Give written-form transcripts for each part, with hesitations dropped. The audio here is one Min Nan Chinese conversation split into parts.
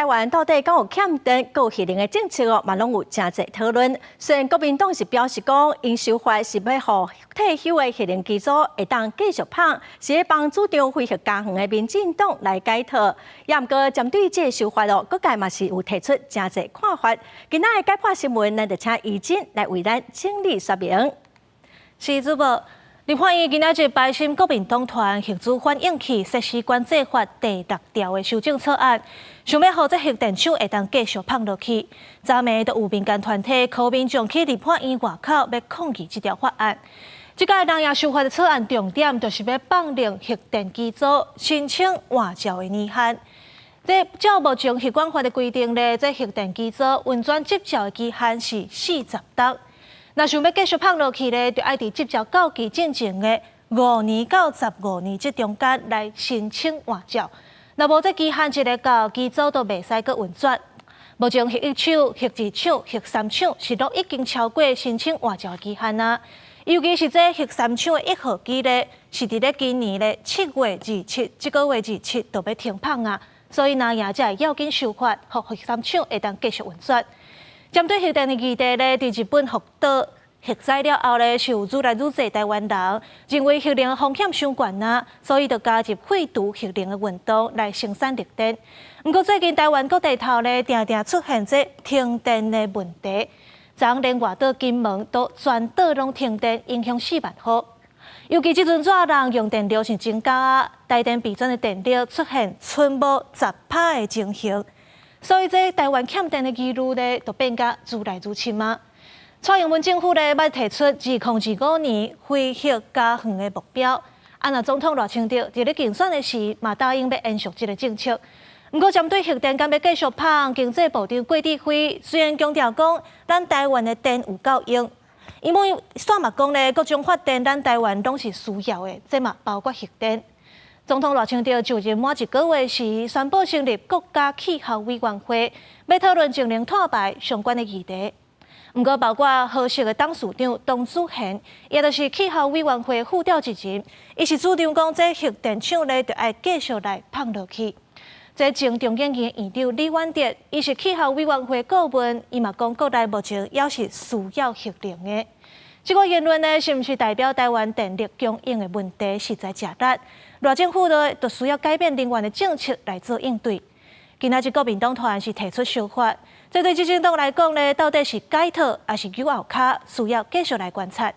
灣到底敢有欠電，閣有核能的政策哦，嘛攏有誠濟討論。雖然國民黨是表示講，𪜶修法是欲予退休的核能機組會當繼續麭，是咧幫主張非核家園的民進黨來解套。也毋過針對這个修法哦，各界嘛是有提出誠濟看法。今仔的解破新聞，咱就請怡珍來為咱整理說明。是主播。立法院今仔日排審國民黨團核子反應器設施管制法第六條的修正草案，想欲予這核電廠會當繼續麭落去。昨暝就有民間團體箍民眾去立法院外口欲抗議這條法案。這擺人也修法的草案重點就是欲放任核電機組申請換照的年限。這照目前核管法的規定咧，這核電機組運轉執照的期限是40冬。若想欲繼續麭落去咧，就愛佇執照到期進前的5年到15年這中間來申請換照。若無這期限一下到，機組都袂使閣運轉。目前核一廠、核二廠、核三廠是攏已經超過申請換照的期限啊。尤其是這核三廠的一號機咧，是佇咧今年的7月27，這个月27就欲停麭啊。所以藍營才會要緊修法，予核三廠會當繼續運轉。針對核電的議題咧，佇日本福島核災了後咧，是有愈來愈濟台灣人認為核能風險傷懸啊，所以就加入廢除核能的運動來生產綠電。毋過最近台灣各地頭咧，定定出現這停電的問題，昨連外島金門都全島攏停電，影響4萬戶。尤其這陣熱人用電量是增加啊，台電備轉的電力出現賰無10%的情形。所以這台灣欠電的疑慮咧，就變甲愈來愈深啊。蔡英文政府咧，欲提出2025年非核家園的目標。啊，若總統賴清德佇咧競選的時，嘛答應欲延續這个政策。毋過針對核電敢欲繼續麭，經濟部長郭智輝雖然強調講，咱台灣的電有夠用，伊嘛煞嘛講咧，各種發電咱台灣攏是需要的，這嘛包括核電。總統賴清德就任滿一个月時，宣布成立國家氣候委員會，欲討論節能碳排相關的議題。毋過，包括和碩的董事長董子賢，也就是氣候委員會副召集人，伊是主張講，這核電廠咧就愛繼續來麭落去。這前中研院院長李遠哲，伊是氣候委員會顧問，伊嘛講國內目前猶是需要核能的。這个言論呢，是毋是代表台灣電力供應的問題實在誠力？賴政府呢，就需要改變能源的政策來做應對。今仔日國民黨團是提出修法，這對執政黨來講呢，到底是解套抑是扭後跤，需要繼續來觀察。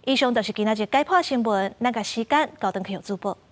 以上就是今仔日解破新聞，咱共時間交轉去予主播。